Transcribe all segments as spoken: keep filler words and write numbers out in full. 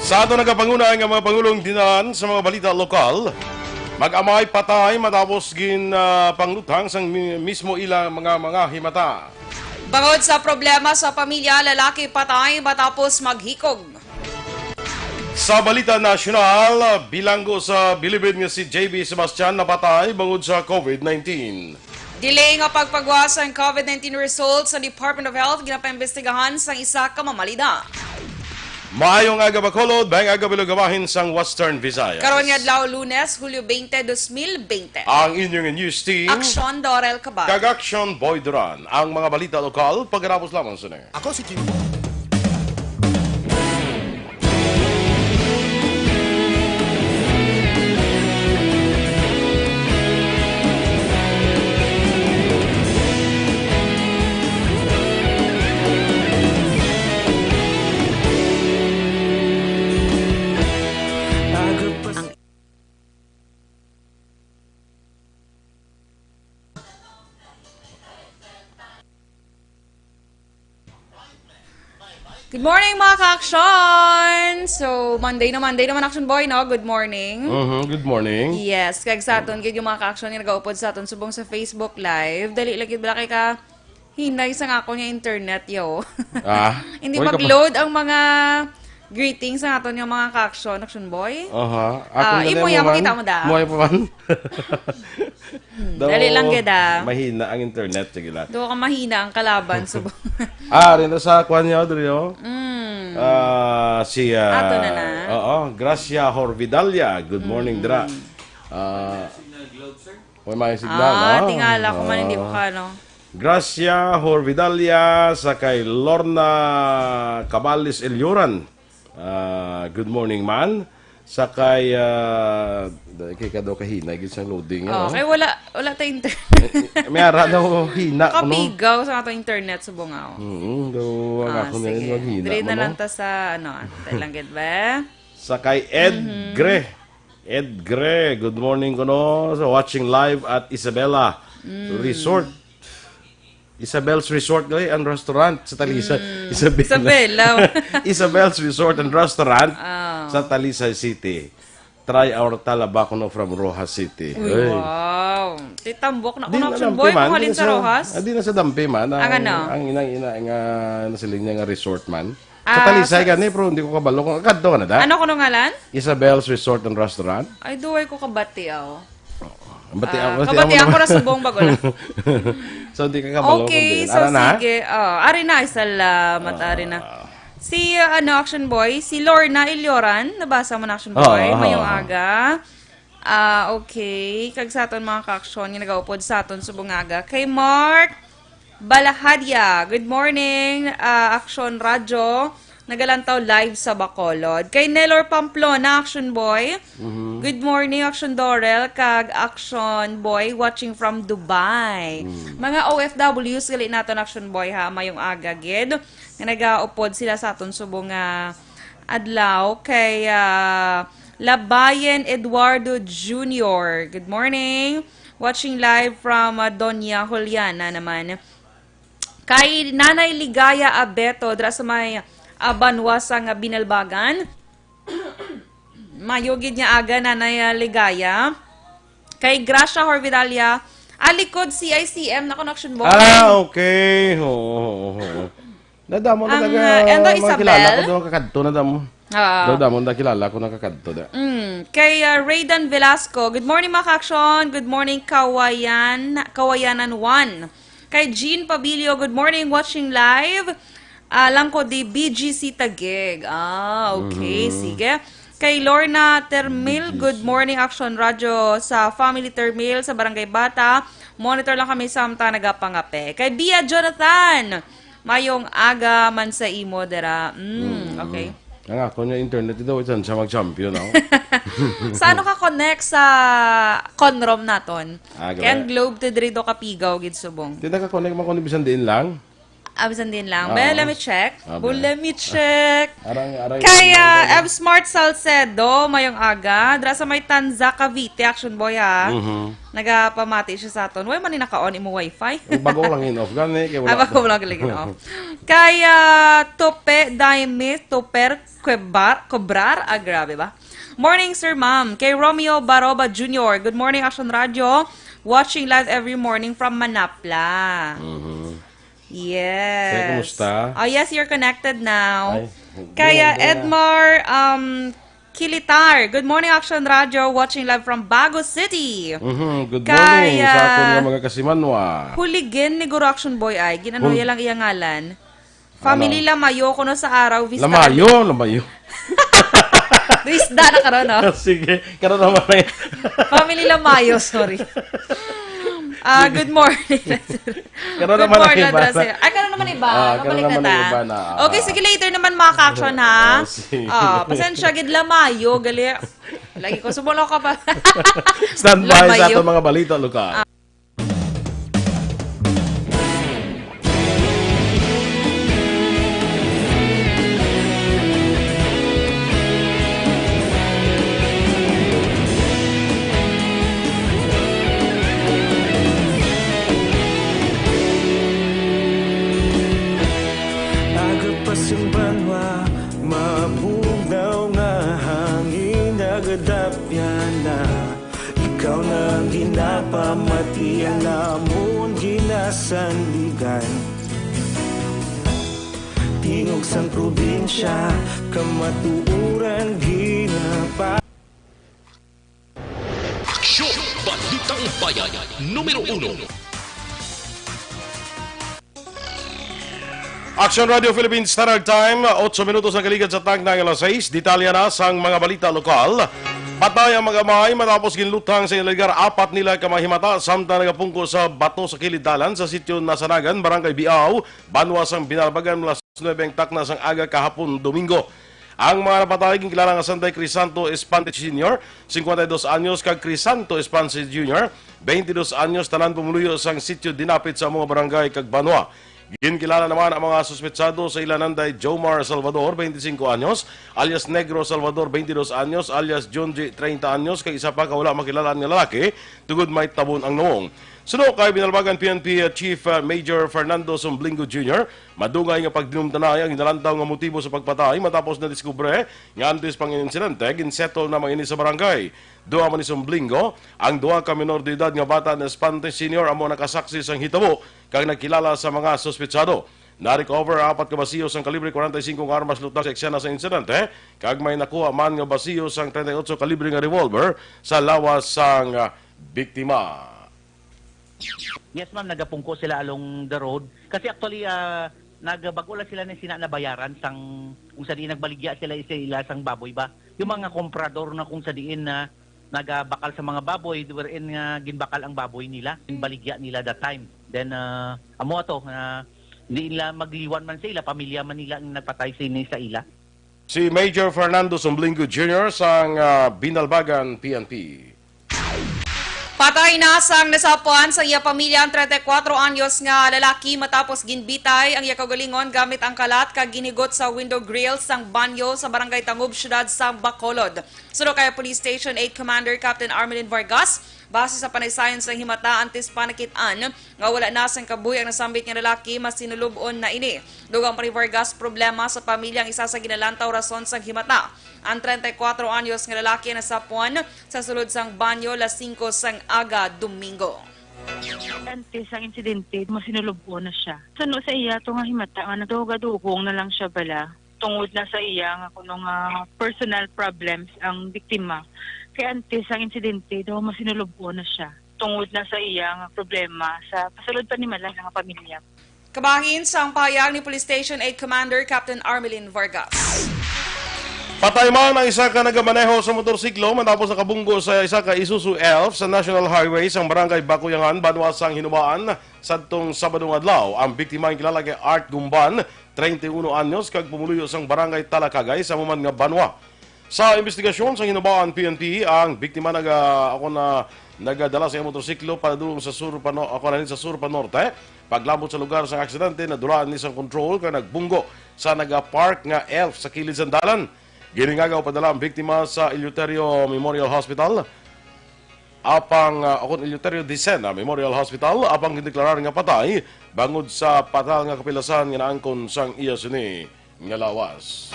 Sa ato nagapanguna nga mga pangulong dinalan sa mga balita lokal, mag-amay patay matapos gin, ah, pangluthang sang mi-, mismo ila mga, mga himata. Bangod sa problema sa pamilya, lalaki patay matapos maghikog. Sa balita nasyonal, bilanggo sa bilibid nga si J B Sebastian napatay bangod sa COVID nineteen. Delay nga pagpagwa sang COVID nineteen results sa Department of Health ginapaimbestigahan sang isa ka mamalida. Maayong aga, Bacolod, maayong aga, Bilog, bahin sang Western Visayas. Karon nga adlaw, Lunes, Hulyo twenty, dos mil bente. Ang inyong news team, Aksyon Dorel Cabal. Kag Aksyon Boy Duran. Ang mga balita lokal, pagkatapos lamang sini. Ako si Jimmy. Good morning, mga ka-aksyon! So, Monday na Monday naman, Action Boy, no? Good morning. Mhm, good morning. Yes, kag sa aton gid yung mga ka-aksyon nga nagaupod sa aton subong sa Facebook Live. Dali lang gid, wala kay ka hinay sa nga akon nga internet, yo. Ah, Hindi oy, kapa- mag-load ang mga greetings sa aton yung mga ka-aksyon, Action Boy. Aha. Ah, Ako na imo lang ya, mo man. Makita mo da. Mo ay pa man. Hmm, Daw dali lang gid, ah. Mahina ang internet, sige lang. Do ka mahina ang kalaban, subong. Ah, rin sa kwan niya, Drio. Mm. Ah, si, ah, Ato na na. Oo, Gracia Horvidalia. Good morning, Mm. Dra. Ah, may mga signal, Ah, ah. Tingala ko man, hindi Ah. ko ka, no? Gracia Horvidalia, sa kay Lorna Cabalis Elioran. Ah, good morning, man. Sa kay, ah, dahil kay Kado kahina, gid sang loading, Oh, ano? Kay wala, wala ta internet. Eh, may ara daw hina, ano? Kapigaw sa ato internet sa bungaw. Mm, daw ang Ah, ako na sige. Rin maghina, Diri na ano? Lang ta sa, ano, ah, ta lang gid ba? Sa kay Ed Mhm. Gre. Ed Gre, good morning, kuno. So, watching live at Isabela Mm. Resort. Isabel's Resort, eh, and Restaurant sa Talisay. Mm. Isabela. Isabela. Isabel's Resort and Restaurant Oh. sa Talisay City. Try our talaba kuno from Roxas City. Uy, Hey. Wow. Titambok na Di kuno, na Action dampi Boy, man, kung di halin na sa sa, Roxas. Ah, di na sa dampi man. Ang Ang, ano? Ang inang-ina nga nasiling niya nga resort man. Sa Ah, Talisay sa gani, pero hindi ko kabalo kung kadto ka na da. Ano kuno ngalan? Isabel's Resort and Restaurant. Ay, duway ko kabati, aw. Ang bati Ah, ako, kabati ako ra subong bago lang. So, di ka kabalo kung Okay, di. So, Ara na? Sige. Oh, ari na, ay, salamat, Ah. Ari na. Si, uh, ano, Action Boy, si Lorna Ilioran, nabasa mo na, Action Oo, Boy, oo. Mayong aga. Ah, okay. Kag sa aton mga ka-aksyon nga nagaupod sa aton subong nga aga. Kay Mark Balahadia, good morning, ah, Action Radyo. Nagalantaw live sa Bacolod. Kay Nelor Pamplona, Action Boy. Mhm. Good morning, Action Dorel, kag Action Boy, watching from Dubai. Mm. Mga O F Ws gali naton, Action Boy, ha, mayong aga gid. Nga nagaupod sila sa aton subong nga adlaw. Kay, ah, Labayen Eduardo Junior. Good morning. Watching live from, ah, Doña Juliana naman. Kay Nanay Ligaya Abeto, dira sa may, ah, banwa sa nga Binalbagan. Mayo gid nga aga, Nanay, ah, Ligaya. Kay Gracia Horvidalia, ah, likod C I C M na connection, boy. Ah, okay. Oo, oo, oo. Nadamo na Ang, taga, ah, Endo mga Isabel? Kilala ko doon kakadto, nadamo. Oo. Nadamo na kilala ko nakakadto da. Mm. Kay, ah, Raydan Velasco, "Good morning, mga ka-aksyon. Good morning, Kawayan, Kawayanan one." Kay Jean Pabilio, "Good morning, watching live. Ah, lang ko di B G C Taguig." Ah, okay, Mhm. Sige. Kay Lorna Termil, B G C. "Good morning, Action Radio sa Family Termil sa Barangay Bata. Monitor lang kami samtang nagapangape." Kay Bia Jonathan, "Mayong aga man sa imo dira." Mm, Mm. Okay. Ang ako nga internet daw, isan siya mag-champion, oh. Sa ano ka connect sa Conrom naton? Ah, Kay ang grabe. Globe to diri do kapigaw gid subong. Di naka-connect man ko ni bisan diin lang. Abisan din lang. Ah. Well, let me check. Ah, Well, well. let me cheach. Arang, arang, Kaya, arang, arang. Ev Smart Salcedo, mayong aga. Dra sa may Tanza, Cavite, Action Boy, ah. Mhm. Nagapamati siya sa aton. Why man ni naka-on imo wifi? Ang bagong lang in-off, gani, kay wala Ah, bagong pa. lang lagi, no? Kaya, Tope, Daime, Toper, Kwebar, Kobrar, ah, grabe ba? Morning, sir, ma'am. Kay Romeo Baroba Junior, good morning, Action Radio. Watching live every morning from Manapla. Mhm. Yes. Sir, kumusta? Oh, yes, you're connected now. Ay, Kaya good, good. Edmar, um, Kilitar, good morning, Action Radio. Watching live from Bago City. Mhm, good Kaya morning sa akon nga mga kasimanwa. Huligin ni Guro Action Boy ay, ginano Hul- iya lang iya ngalan. Family Ano? Lamayo, kuno sa araw, Vista Lamayo, Lamayo. Isda na karon, no? Sige, karon naman na yun. Family Lamayo, sorry. Ah, good morning. Karon Good naman ang morning, iba na. Address. Ay, karon naman iba. Ah, karon Mabalik na naman ta. ang iba na. Okay, Ah. sige, later naman, mga ka-action, ha? Ah, sige. Ah, pasensya, gid Lamayo, gali. Lagi ko, sumulo ka pa. Standby sa Lamayo. atong mga balita lokal. Ah. Aga pa sing banwa, mabugnaw nga hangin, nagadapyan na. Ikaw na ang ginapamati, ang amon ginasandigan. Tingog sang probinsya, kamatuoran ginapa- Aksyon! Balitang Bayan, numero uno. Action Radio Philippines Standard Time, otso minutos ang kaligad sa tagna nga alas sais. Detalye na sang mga balita lokal. Patay ang mag-amay matapos ginluthang sa ilang lugar. Apat nila ka mga himata samtang nagapungko sa bato sa kilid dalan sa sitio Nasanagan, Barangay Biao, banwa sang Binalbagan, alas nuebe ang takna sang aga kahapon, Domingo. Ang mga napatay ginkilala nga sanday Crisanto Espante Senior, cincuenta y dos anyos, kag Crisanto Espante Junior, veintidós anyos, tanan pumuluyo sang sitio dinapit sa amo nga barangay kag banwa. Ginkilala naman ang mga suspetsado sa ila nanday Jomar Salvador, veinticinco anyos, alias Negro Salvador, veintidós anyos, alias Junji, treinta anyos, kag isa pa ka wala makilala nga lalaki, tungod may tabon ang nawong. Suno kay Binalbagan P N P Chief, uh, Major Fernando Sumblingo Junior, madugay nga pagdinumtanay ang ginalantaw nga motibo sa pagpatay matapos nadiskubre nga antes pang insidente, ginsettle na man ini sa barangay. Duha man ni Sumblingo, ang duha ka menor de edad nga bata ni Espante Senior amo nakasaksi sang hitabo kag nagkilala sa mga suspetsado. Na-recover ang apat ka basiyo sang kalibre kwarenta y singko nga armas lutang sa eksena sa insidente, kag may nakuha man nga basiyo sang treinta y ocho kalibre nga revolver sa lawas sang, ah, biktima. Yes, ma'am, nagapungko sila along the road. Kasi actually, ah, nagbag-o lang sila ni sina nabayaran sang, kung sa diin nagbaligya sila sa ila sang baboy ba. Yung mga komprador na kung sa diin na nagabakal sa mga baboy, wherein nga ginbakal ang baboy nila, ginbaligya nila that time. Then, ah, amo ato, na hindi nila magliwan man sa ila, pamilya man nila ang nagpatay sini sa ila. Si Major Fernando Sumblingo Junior sang, ah, Binalbagan P N P. Patay na sang nasapuan sa iya pamilya ang treinta y cuatro anyos nga lalaki matapos ginbitay ang iya kaugalingon gamit ang kalat kag ginhigot sa window grill sang banyo sa Barangay Tangub, Siyudad sang Bacolod. Suno kay Police Station eight Commander Captain Armelin Vargas, base sa panaysayon sang himata, antes pa nakit-an nga wala na sang kabuhi ang nasambit nga lalaki, masinulub-on na ini. Dugang pa ni Vargas, problema sa pamilya ang isa sa ginalantaw rason sang himata. Ang treinta y cuatro anyos nga lalaki ang nasapwan sa sulod sang banyo, las singko sang aga, Domingo. Antes ang insidente, masinulub-on na siya. Suno sa iya to nga himata nga nagdugay-dugong na lang siya bala tungod na sa iya nga kuno nga personal problems ang biktima. Kay antes ang insidente, daw masinulub-on na siya tungod na sa iya nga problema sa pasulod pa ni mala nga pamilya. Kabahin sang pahayag ni Police Station eight Commander Captain Armelin Vargas. Patay man ang isa ka nagamaneho sa motorsiklo matapos nakabunggo sa isa ka Isuzu Elf sa National Highway sang Barangay Bakuyangan, banwa sang Hinubaan, sadtong Sabado nga adlaw. Ang biktima ang kilala kay Art Gumban, treinta y uno anyos, kag pumuluyo sang Barangay Talakagay sa amo man nga banwa. Sa investigasyon sa Hinubaan P N P, ang biktima naga-, ako na nagadala sa iyang motorsiklo padulong sa sur pa no-, ako na sa sur pa norte. Paglabot sa lugar sang aksidente, nadulaan ni sang kontrol kag nagbunggo sa nagapark nga elf sa kilid sang dalan. Giningaga upadala ang biktima sa Eleuterio Memorial Hospital. Apang, ah, akon Eleuterio Dicena Memorial Hospital, apang gindeklarar nga patay bangod sa patal nga kapilasan nga naangkon sang iya sini nga lawas.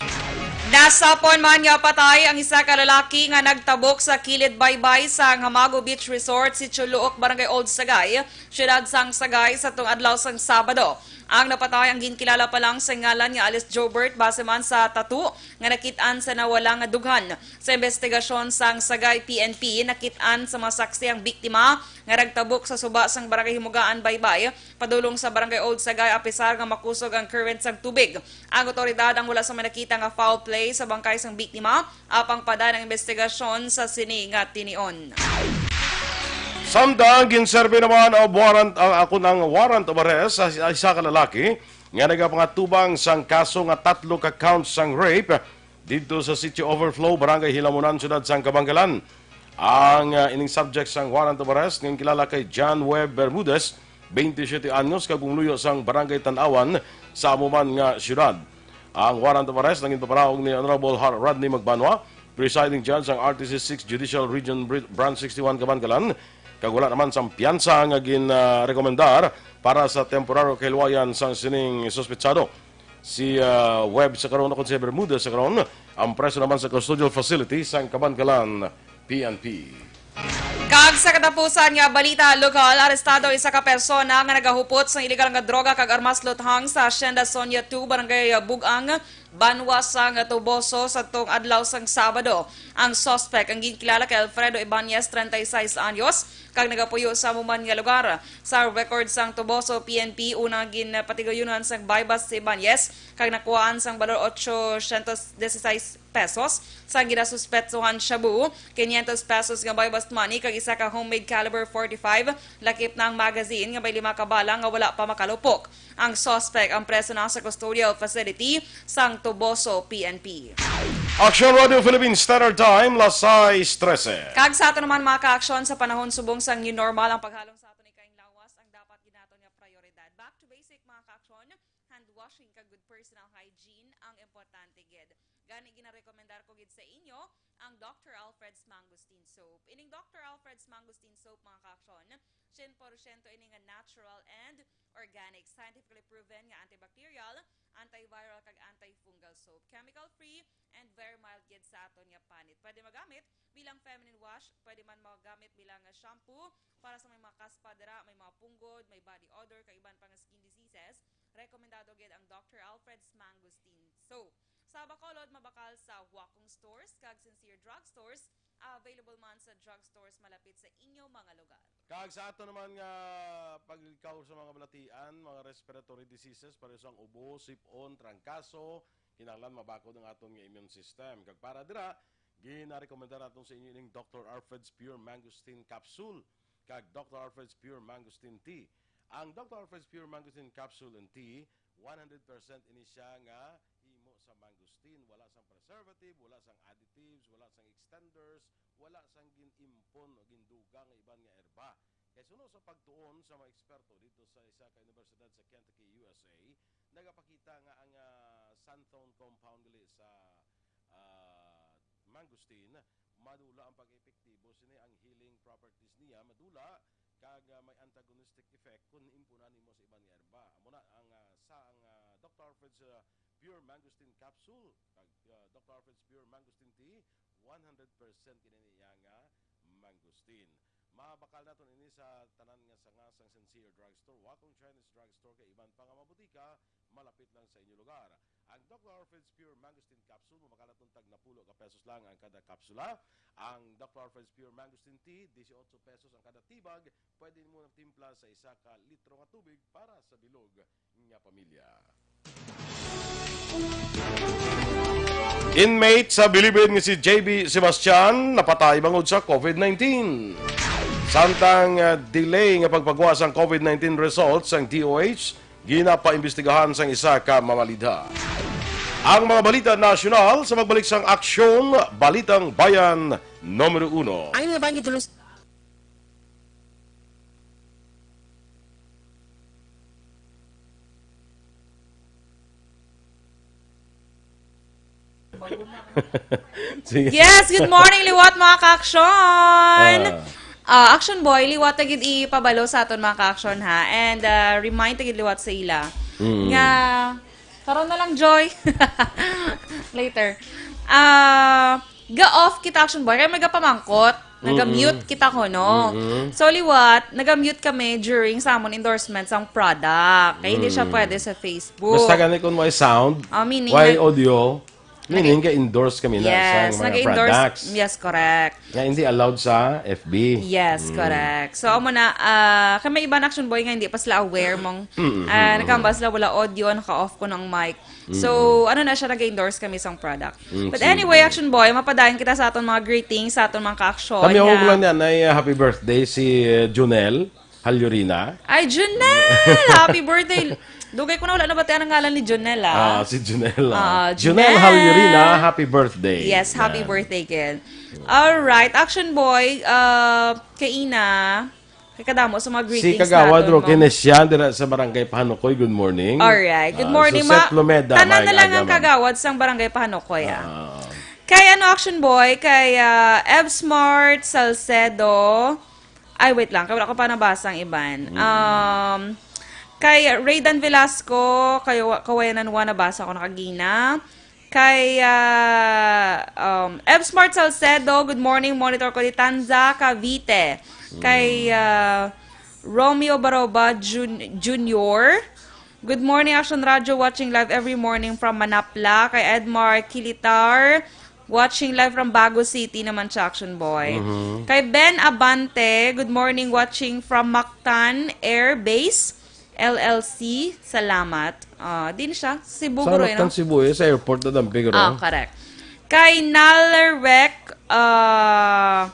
Nasapon man nga patay ang isa ka lalaki nga nagtabok sa kilid baybay sa Hamago Beach Resort, Sitio Luok, Barangay Old Sagay, siyudad sang Sagay, sa tung adlaw sang Sabado. Ang napatay ang ginkilala pa lang sa ngalan nga alias Jobert, base man sa tattoo nga nakit-an sa nawala nga dughan. Sa investigasyon sang Sagay P N P, nakit-an sa mga saksi ang biktima nga nagtabok sa suba sang Barangay Himugaan, Baybay, padulong sa Barangay Old Sagay, apisar nga makusog ang current sang tubig. Ang awtoridad ang wala sa may nakita nga foul play sa bangkay sang biktima, apang padayon ang investigasyon sa sini nga tinion. Samtang ginserbi naman ang warrant, ang akon ang warrant of arrest sa isa ka lalaki nga nagapangatubang sang kaso nga tatlo ka counts sang rape didto sa Sitio Overflow, Barangay Hilamunan, Siyudad sang Kabangalan. Ang, ah, ining subject sang warrant of arrest nga kilala kay John Webb Bermudez, twenty-seven anyos, kag pumuluyo sang Barangay Tanawan sa amo man nga siyudad. Ang warrant of arrest ang ginpaparaog ni Honorable Har-, Rodney Magbanwa, Presiding Judge sang R T C six Judicial Region Br-, Branch sixty-one Kabangalan, kag wala naman sang piyansa nga gin, ah, rekomendar para sa temporaryo kahilwayan sang sining suspetsado. Si, ah, Webb sa karon, akon si Bermudez sa karon, ang preso naman sa custodial facility sang Kabankalan P N P. Kag sa katapusan nga balita lokal, arestado isa ka persona nga nagahupot sang iligal nga droga kag armas luthang sa Hacienda Sonia two, Barangay Bugang, banwa sang Toboso, sa tung adlaw sang Sabado. Ang suspect ang ginkilala kay Alfredo Ibanez, treinta y seis anyos, kag nagapuyo sa amo man nga lugar. Sa record sang Toboso P N P, una ginpatigayunan sang buy-bust si Ibanez, kag nakuhaan sang balor ochocientos dieciséis pesos. Sang ginasuspetsohan shabu, quinientos pesos nga buy-bust money, kag isa ka homemade caliber forty-five, lakip na ang magazine nga may lima ka bala nga wala pa makalupok. Ang suspect ang preso na sa custodial facility sang Toboso P N P. Action Radio Philippines Standard Time, las sais trese. Kag sa ato naman, mga ka-aksyon, sa panahon subong sang new normal, ang paghalong sa aton ikaing lawas ang dapat ginaton nga prioridad. Back to basic, mga ka-aksyon, hand washing kag good personal hygiene ang importante gid. Gani, ginarekomendar ko gid sa inyo ang Doctor Alfred's Mangosteen Soap. Ining Doctor Alfred's Mangosteen Soap, mga ka-aksyon, sien porsyento ini nga natural and organic, scientifically proven nga antibacterial, antiviral, kag antifungal soap. Chemical-free and very mild gid sa aton nga panit. Pwede magamit bilang feminine wash, pwede man magamit bilang, ah, shampoo para sa may mga kaspa dira, may mga punggod, may body odor, kag iban pa nga skin diseases. Rekomendado gid ang Doctor Alfred's Mangosteen Soap. Sa Bacolod, mabakal sa Huacong Stores kag Sincere Drug Stores. Available man sa drugstores malapit sa inyo mga lugar. Kag sa ato naman nga paglikaw sa mga balatian, mga respiratory diseases, pareho sang ubo, sip-on, trangkaso, kinahanglan mabakod ang aton nga immune system. Kag para dira, ginarekomendar naton sa inyo ining Doctor Alfred's Pure Mangosteen Capsule kag Doctor Alfred's Pure Mangosteen Tea. Ang Doctor Alfred's Pure Mangosteen Capsule and Tea, one hundred percent ini siya nga himo sa mangosteen. Wala sang preservative, wala sang additives, wala sang extenders, wala sang gin-impon o gindugang nga iban nga erba. Kay suno sa pagtuon sa mga eksperto dito sa isa ka universidad sa Kentucky, U S A, nagapakita nga ang, ah, xanthone compound gali sa, ah, mangosteen, madula ang pag-epektibo sini, ang healing properties niya madula, kag, ah, may antagonistic effect kon impunan nimo sa iban nga erba. Amo na ang, ah, sa ang, ah, Doctor Alfred's, ah, Pure Mangosteen Capsule kag, ah, Doctor Alfred's Pure Mangosteen Tea, one hundred percent kini niya nga mangosteen. Mabakal naton ini sa tanan nga sanga sang Sincere Drugstore, Wakong Chinese Drugstore, kay iban pa nga mga butika malapit lang sa inyo lugar. Ang Doctor Alfred's Pure Mangosteen Capsule, mabakal naton tag napulo ka pesos lang ang kada kapsula. Ang Doctor Alfred's Pure Mangosteen Tea, dieciocho pesos ang kada tibag. Pwede mo nagtimpla sa isa ka litro nga tubig para sa bilog nga pamilya. Inmate sa Bilibid nga si J B Sebastian napatay bangod sa COVID nineteen. Samtang, ah, delay nga pagpagwa sang COVID nineteen results sang D O H, ginapaimbestigahan sang isa ka mamalidha. Ang mga balita nasyonal sa pagbalik sang Aksyon, Balitang Bayan, numero uno. Ang mga bangkit tulos- Sige. Yes, good morning, liwat, mga ka-aksyon. Ah. Ah, Action Boy, liwat ta gid ipabalo sa aton, mga ka-aksyon, ha. And, ah, remind ta gid liwat sa ila Mm. nga karon na lang, Joy. Later. Ah, ga-off kita, Action Boy, kay may gapamangkot. Naga-mute Mm-mm. kita ko, no? Mm-mm. So, liwat, naga-mute kami during sa amon endorsement sang product. Kay hindi siya Mm. pwede sa Facebook. Basta gani kung may sound, Ah, meaning may na- audio, meaning Nag- ka-endorse kami na Yes, sa mga nag-endorse. products. Yes, correct. Nga hindi allowed sa F B. Yes, Mm. correct. So, amo na, ah, kay may iban, Action Boy, nga hindi pa sila aware mong, Mm-mm, ah, mm-mm. nakahambal sila wala audio, naka-off ko ng mic. So, Mm-mm. ano na siya, nag-endorse kami sang product. Mm, But sige. Anyway, Action Boy, mapadayon kita sa aton mga greetings, sa aton mga ka-aksyon, Kami, ha? Ako lang yan, ay, uh, happy birthday si, uh, Junel Halyurina. Ay, Junel! Happy birthday! Dugay ko na wala nabatian ang ngalan ni Junel, ah. Ah, si Junel, ah. Ah, Junel Junel! Halyurina, happy birthday. Yes, happy Yan. birthday, Ken. Alright, Action Boy, uh, kaina, kay kadamo sa mga Si greetings Kagawad naton, Roque ma'am. Nesian, dira sa Barangay Pahanukoy, good morning. Alright, good Ah, morning, Suset ma-, Lumeda, tanan na maayong lang aga, ang ma'am. Kagawad sang Barangay Pahanukoy, ah. Ah. Kay ano, Action Boy, kay, ah, Ev Smart Salcedo. Ay, wait lang, kay wala ko pa nabasa ang iban. Mm. Um, kay Raydan Velasco, kay Wa-, Kawayanan One, nabasa ko na kagina. Kay, ah, um, Ev Smart Salcedo, good morning, monitor ko di Tanza, Cavite. Kay, Mm. ah, Romeo Baroba Jun-, Junior, good morning, Action Radio, watching live every morning from Manapla. Kay Edmar Kilitar, watching live from Bago City naman siya, Action Boy. Mhm. Kay Ben Abante, good morning, watching from Mactan Air Base, L L C. Salamat. Ah, din siya. Cebu, Sa guro, Mactan, no? Cebu, eh, sa airport na dampi, guro. Ah, correct. Kay Nalerek, ah,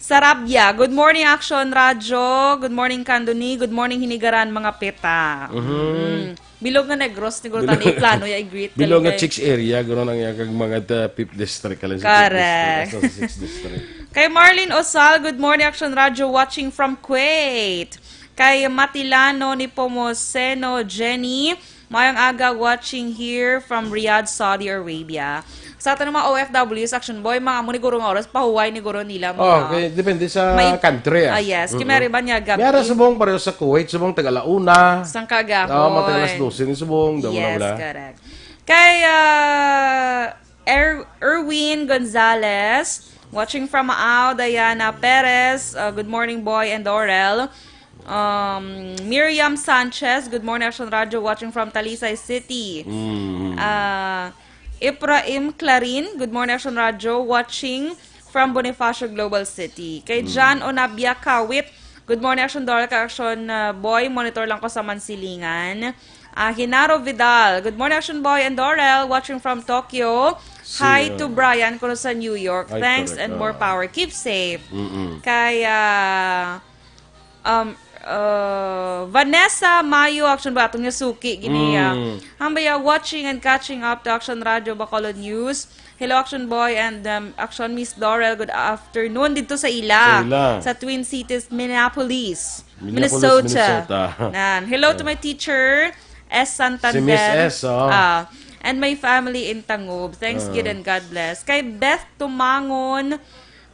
Sarabia, good morning, Action Radyo. Good morning, Candoni. Good morning, Hinigaran, mga peta. Mhm. Mm. Bilog nga Negros, ni Gultan, Bilog, plano ya i-greet ka bilog nga lang kay Chicks area, guro nang iya kag mga ta-, Fifth District, ka lang sa Fifth Correct. District, hasta sa Sixth District. Kay Marlene Osal, good morning, Action Radyo, watching from Kuwait. Kay Matilano Nepomuceno Jenny, mayong aga, watching here from Riyadh, Saudi Arabia. Sa aton mga O F Ws, Action Boy, mga amo ni guro nga oras, pahuway ni guro nila, Oh, mga okay. Depende sa may country, ah. Ah, yes. Mm-mm. Kay may iban nga gabi. May ara subong pareho sa Kuwait, subong taga-alauna. Sang kagahon. Oo, mga taga alas dose ni subong, damo na Yes, wala. Correct. Kay, ah, Er-, Erwin Gonzalez, watching from Maao, Diana Perez, uh, good morning, Boy and Dorel. Um, Miriam Sanchez, good morning, Action Radio, watching from Talisay City. Mm. Uh, Ibrahim Clarin, good morning, Action Radio, watching from Bonifacio Global City. Kay Mm. John Onabia Kawit, good morning, Action Dorel, kag Action, uh, Boy, monitor lang ko sa Mansilingan. Ah, Genaro Vidal, good morning, Action Boy and Dorel, watching from Tokyo. Hi Si, to uh, Brian kuno sa New York. Ay, Thanks correct, and more ah. Power. Keep safe. Mm-mm. Kay, ah, um, uh, Vanessa Mayo, Action Boy, atong niya suki, gini, ah. Mm. Hambaya, watching and catching up to Action Radio Bacolod News. Hello, Action Boy and, um, Action Miss Dorel. Good afternoon dito sa ila. Sa ila. Sa Twin Cities, Minneapolis. Minneapolis, Minnesota. Minnesota. Nan. Hello to Oh. my teacher, S Santander. Si Miss S, oh. Ah, and my family in Tangub. Thanks, Ah. Gid, and God bless. Kay Beth Tumangon,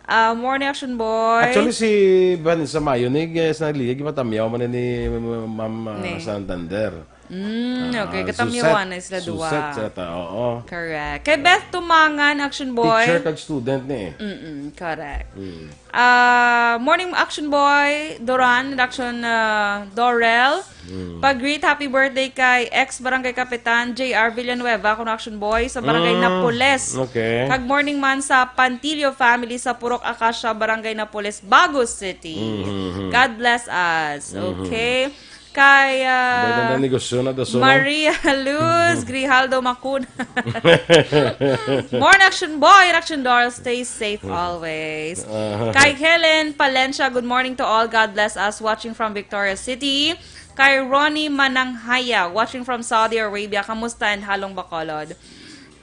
ah, morning, Action Boy. Actually, si Vanessa Mayo ni, eh, sa Liga, gipatamyaw man ni Ma'am, ah, Ni. Santander. Mm, Ah, okay. Katamyawan Suset, na sila duwa. Suset sa ta-, oo. Correct. Kay Beth Tumangan, Action Boy. Teacher kag student ni eh. Mm-mm, correct. Mm. Ah, morning, Action Boy, Doran, and Action, ah, Dorel. Mm. Pag-greet, happy birthday kay ex-barangay kapitan J R Villanueva, kuno Action Boy, sa barangay Mm, Napoles. Okay. Kag morning man sa Pantilio family sa Purok Acacia, barangay Napoles, Bago City. Mm-hmm. God bless us. Mm-hmm. Okay. Kay, ah, Dahil na negosyo na, daso na. Maria Luz Grijaldo Macuna. Morning, Action Boy and Action Doll. Stay safe always. Aha. Kay Helen Palencia, good morning to all. God bless us. Watching from Victoria City. Kay Ronnie Mananghaya, watching from Saudi Arabia. Kamusta and halong Bacolod?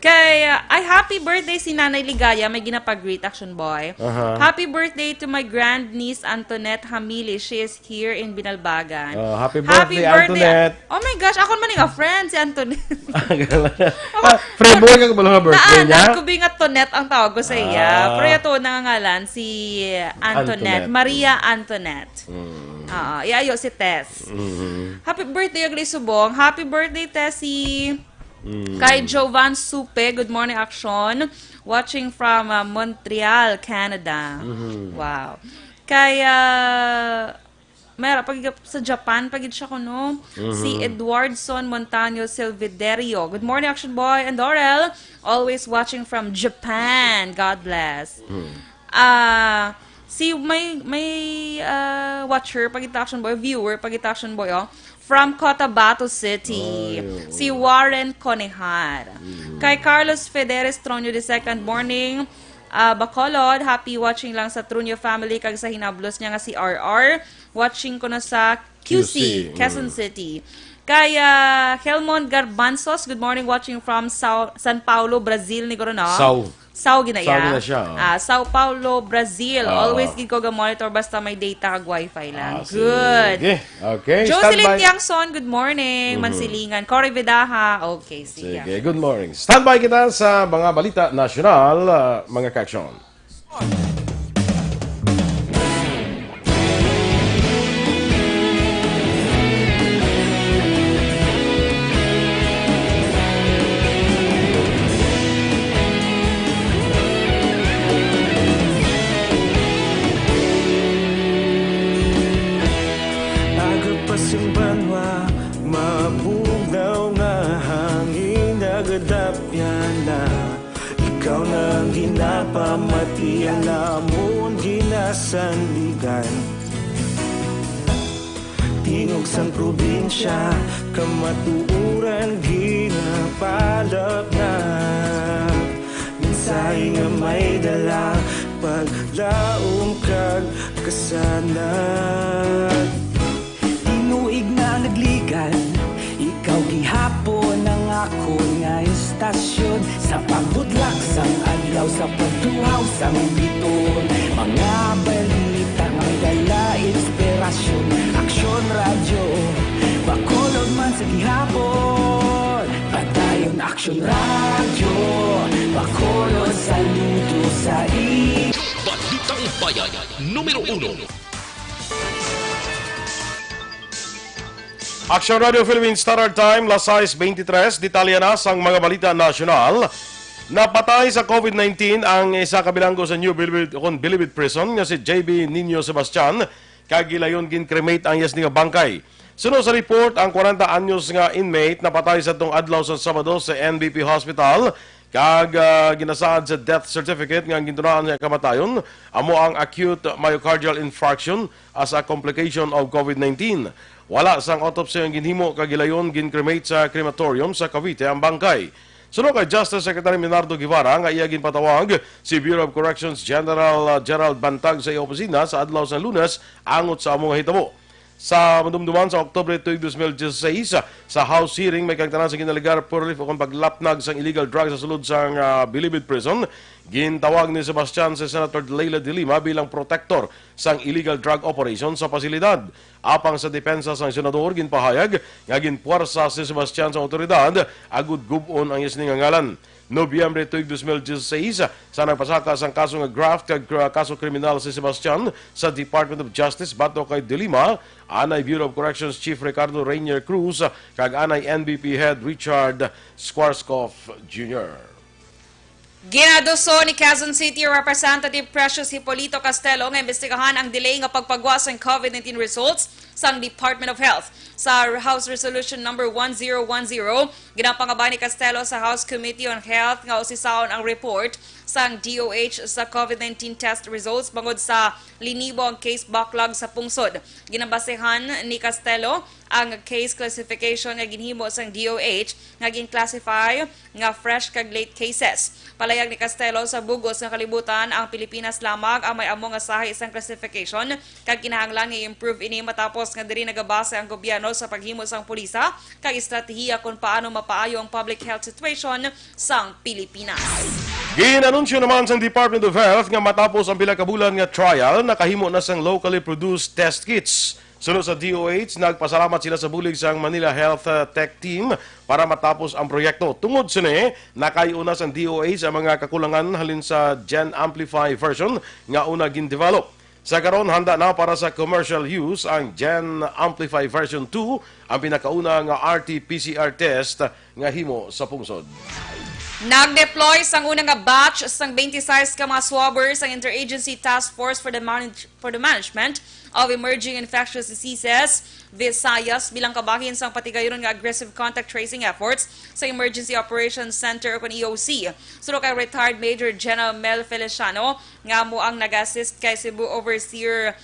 Kay, uh, ay, happy birthday si Nanay Ligaya, may ginapag-greet, Action Boy. Aha. Happy birthday to my grandniece Antoinette Hamili. She is here in Binalbagan. Oh, happy birthday, Antoinette. Oh my gosh, ako man nga friend si Antoinette. Ah, friend mo, kag mga birthday niya? Naanak ko, bi nga Tonet ang tawag ko sa iya. Ah. Pero yato nangangalan si Antoinette, Antoinette. Maria Antoinette. Mm. Oo, iayo si Tess. Mm-hmm. Happy birthday, Agli Subong. Happy birthday, Tessie. Mm. Kay Jovan Supe, good morning, Action. Watching from, uh, Montreal, Canada. Mm-hmm. Wow. Kay, uh, Mera, pag sa Japan, pagid siya kuno. Si Mhm. Edwardson Montaño Silviderio. Good morning, Action Boy and Dorel. Always watching from Japan. God bless. Mhm. Ah, si may, may, ah, watcher, pagid ta Action Boy, viewer, pagid ta Action Boy, oh. From Cotabato City. Ay, oo. Si Warren Conehar. Mhm. Kay Carlos Federes Tronio the second, morning. Ah, Bacolod, happy watching lang sa Tronio family kag sa hinablos niya nga si R R. Watching ko na sa Q C, Q C, Quezon mm. City. Kay, ah, Helmond Garbanzos, good morning, watching from Sao-, San Paulo, Brazil, ni Goro, no? Sao. Sao gina Sao iya? Gina siya, oh. Ah, Sao Paulo, Brazil. Ah. Always gid ko ga-monitor basta may data kag wifi lang. Ah, good. Sige. Okay, Jocelyn standby. Tiangson, good morning. Mhm. Mansilingan. Cory Vidaha, okay, sige. Sige, good morning. Standby kita sa mga balita nasyonal, ah, mga ka-aksyon. Aga pa sing banwa, mabugnaw nga hangin, nagadapyan na. Ikaw na ang ginapamati, ang amon ginasandigan. Tingog sang probinsya, kamatuoran ginapalapnag. Mensahe nga may dala, paglaom kag kasanag. Tinuig na nagligan, ikaw gihapon ang akon nga istasyon. Sa pagbudlak sang adlaw, sa pagtuhaw sang biton, mga balita nga may dala inspirasyon. Aksyon Radyo Bacolod man sa gihapon. Padayon Aksyon Radyo Bacolod, saludo sa inyo. Balitang Bayan, numero uno. Aksyon Radio Philippines Standard Time, las sais beintitrés. Detalye na sang mga balita nasyonal. Napatay sa COVID nineteen ang isa ka bilanggo sa New Bilibid, kon Bilibid Prison nga si J B Nino Sebastian, kag gilayon gin-cremate ang iya sini nga bangkay. Suno sa report, ang kwarenta anyos nga inmate napatay sadtong adlaw sa Sabado sa N B P Hospital, kag, ah, ginasaad sa death certificate nga ang gintunaan niya kamatayon amo ang acute myocardial infarction as a complication of COVID nineteen. Wala sang autopsy ang ginhimo, kag gilayon gin-cremate sa crematorium sa Cavite ang bangkay. Suno kay Justice Secretary Menardo Guevara nga iya ginpatawag si Bureau of Corrections General, ah, Gerald Bantag sa iya opisina sa adlaw sa Lunes angot sa amo nga hitabo. Sa madumduman sa Oktubre tuig dos mil dieciséis, sa House hearing, may kaangtanan sa ginalegar prolife o kon paglapnag sang illegal drugs sa sulod sang, ah, Bilibid Prison. Gintawag ni Sebastian si Senator Leila de Lima bilang protector sang illegal drug operation sa pasilidad. Apang sa depensa sang senador, ginpahayag nga ginpuwersa si Sebastian sa awtoridad agud gub-on ang iya sini nga ngalan. Nobyembre tuig dos mil dieciséis, sa nagpasaka sang kaso nga graft kag kra-, kaso kriminal si Sebastian sa Department of Justice batok kay De Lima, anay Bureau of Corrections Chief Ricardo Rainier Cruz kag anay N B P Head Richard Schwarzkopf Junior. Ginaduso ni Quezon City Representative Precious Hipolito Castelo nga imbestigahan ang delay nga pagpagwa sang COVID nineteen results sang Department of Health. Sa House Resolution Number one zero one zero, ginapangabay ni Castelo sa House Committee on Health nga usisaon ang report sang D O H sa COVID nineteen test results bangod sa linibo ang case backlog sa pungsod. Ginabasehan ni Castelo ang case classification nga ginhimo sang D O H nga gin-classify nga fresh kag late cases. Palayag ni Castelo, sa bug-os nga kalibutan, ang Pilipinas lamang ang may amo nga sahi sang classification, kag kinahanglan nga i-improve ini matapos nga diri nagabase ang gobyerno sa paghimo sang pulisa kag estratehiya kon paano mapaayo ang public health situation sang Pilipinas. Ginanunsyo naman sang Department of Health nga matapos ang pila ka bulan nga trial, nakahimo na sang locally produced test kits. Suno sa D O H, nagpasalamat sila sa bulig sang Manila Health, uh, Tech Team para matapos ang proyekto. Tungod sini, nakay-o na sang D O H ang mga kakulangan halin sa Gen Amplify version nga una gin-develop. Sa karon, handa na para sa commercial use ang Gen Amplify version two, ang pinakauna nga R T P C R test nga himo sa pungsod. Nag-deploy sang una nga batch sang twenty-six ka mga swabbers ang Interagency Task Force for the Manage-, for the Management of Emerging Infectious Diseases, Visayas, bilang kabahin sang patigayon nga aggressive contact tracing efforts sa Emergency Operations Center o kon E O C. Suno kay retired Major General Mel Feliciano, nga amo ang nag-assist kay Cebu Overseer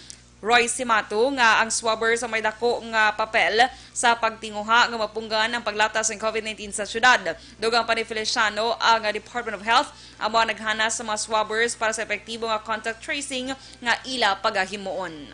Roy Simato, nga ang swabbers ang may dako nga papel sa pagtinguha nga mapunggan ang paglatas sang COVID nineteen sa syudad. Dugang pa ni Feliciano, ang Department of Health amo ang naghanas sa mga swabbers para sa epektibo nga contact tracing nga ila pagahimuon.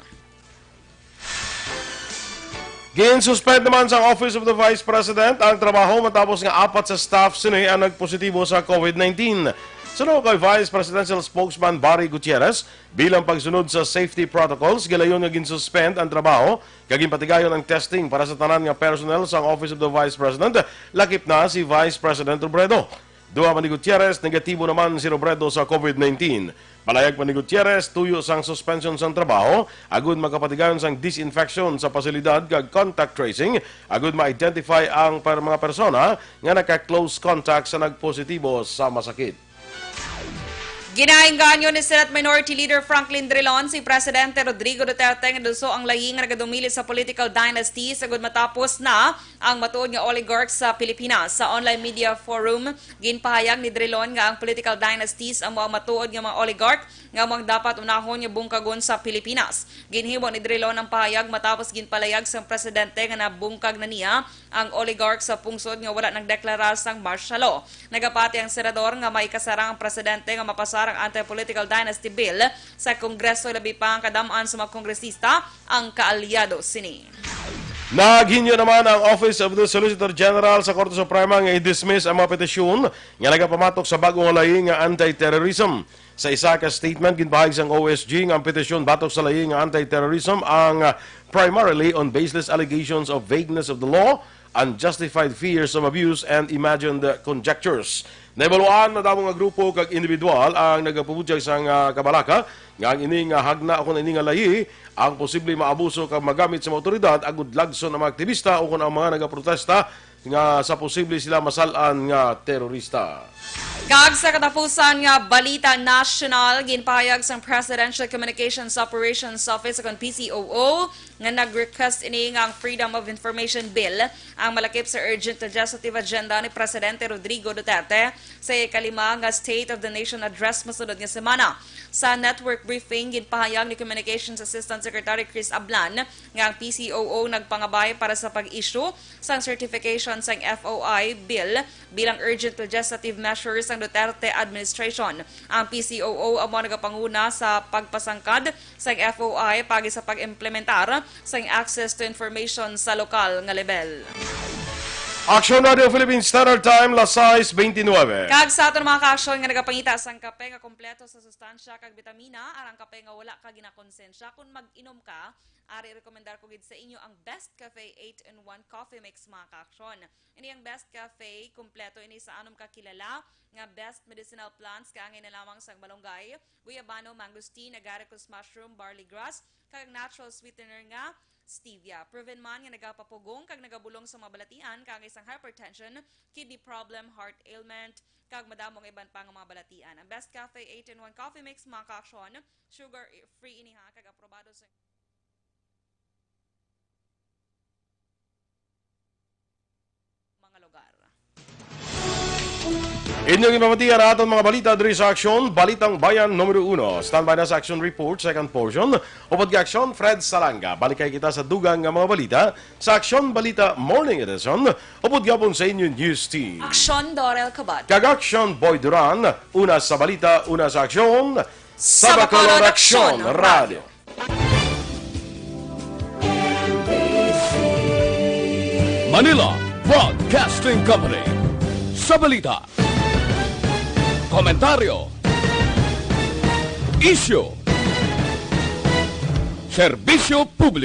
Gin-suspend naman sa Office of the Vice President ang trabaho matapos nga apat sa staff sini ang nagpositibo sa COVID nineteen. Suno kay Vice Presidential Spokesman Barry Gutierrez, bilang pagsunod sa safety protocols, gilayon nga gin-suspend ang trabaho kag ginpatigayon ang testing para sa tanan nga personnel sang Office of the Vice President, lakip na si Vice President Robredo. Dugang pa ni Gutierrez, negatibo naman si Robredo sa COVID nineteen. Palayag pa ni Gutierrez, tuyo sang suspension sang trabaho agud makapatigayon sang disinfection sa pasilidad kag contact tracing agud ma-identify ang per-, mga persona nga naka-close contact sa nagpositibo sa masakit. Ginaengganyo ni Senate Minority Leader Franklin Drilon si Presidente Rodrigo Duterte nga duso ang layi nga nagadumili sa political dynasties agud matapos na ang matuod nga oligarch sa Pilipinas. Sa online media forum, ginpahayag ni Drilon nga ang political dynasties amo ang matuod nga mga oligarch nga amo ang dapat unahon nga bungkagon sa Pilipinas. Ginhimo ni Drilon ang pahayag matapos ginpalayag sang presidente nga nabungkag na niya ang oligarch sa pungsod nga wala nagdeklarar sang martial law. Nagapati ang senador nga maikasarang ang presidente nga mapasar ang Anti-Political Dynasty Bill sa Kongreso, labi pa ang kadam-an sa mga kongresista ang kaalyado sini. Naghinyo naman ang Office of the Solicitor General sa Korte Suprema nga i-dismiss ang mga petisyon nga nagapamatok sa bag-o nga layi nga anti-terrorism. Sa isa ka statement, ginpahayag sang O S G nga ang petisyon batok sa layi nga anti-terrorism ang, ah, primarily on baseless allegations of vagueness of the law, unjustified fears of abuse, and imagined conjectures. Nahibaluan, madamo nga grupo kag individual ang nagapabutyag sang, ah, kabalaka nga ang ini nga hagna o kon ini nga layi ang posible maabuso kag magamit sa mga awtoridad agud lagson ang mga aktivista o kon ang mga nagaprotesta nga sa posible sila masal-an nga terorista. Kag sa katapusan nga balita nasyonal, ginpahayag sang Presidential Communications Operations Office o kon P C O O nga nag-request ini nga ang Freedom of Information Bill ang malakip sa urgent legislative agenda ni Presidente Rodrigo Duterte sa ikalima nga State of the Nation Address masunod nga semana. Sa network briefing, ginpahayag ni Communications Assistant Secretary Chris Ablan nga ang P C O O nagpangabay para sa pag-issue sang certification sang F O I bill bilang urgent legislative measure sang Duterte administration. Ang P C O O amo nagapanguna sa pagpasangkad sang F O I paagi sa pag-implementar sang access to information sa lokal nga level. Aksyon Radio Philippine Standard Time, las sais beintinuebe. Kag sa aton mga kaaksyon nga nagapangita sang kape nga kompleto sa sustansya kag bitamina, arang kape nga wala ka ginakonsensya kon mag-inom ka, ari rekomendar ko gid sa inyo ang Best Cafe eight-in-one Coffee Mix, mga kaaksyon. Ini ang Best Cafe, kompleto ini sa anom ka kilala nga best medicinal plants, kaangay na lamang sang malunggay, guyabano, mangosteen, agaricus mushroom, barley grass, kag ang natural sweetener nga stevia. Proven man nga nagapapugong kag nagabulong sa mga balatian, kaangay sang hypertension, kidney problem, heart ailment, kag madamo nga iban pa nga mga balatian. Ang Best Cafe eight-in-one Coffee Mix, mga kaaksyon, sugar free ini ha, kag aprobado sa mga lugar. Inyong ipamatian ang aton mga balita diri sa Aksyon, Balitang Bayan Numero Uno. Standby na sa Aksyon Report, second portion. Upod kay Aksyon, Fred Salanga. Balik kay kita sa dugang nga mga balita sa Aksyon Balita Morning Edition. Upod gihapon sa inyo, News Team. Aksyon, Dorel Cabad. Kag Aksyon, Boy Duran. Una sa balita, una sa aksyon. Sa Bacolod Aksyon Radio. Manila Broadcasting Company. Sa balita, komentaryo, isyu, serbisyo publiko.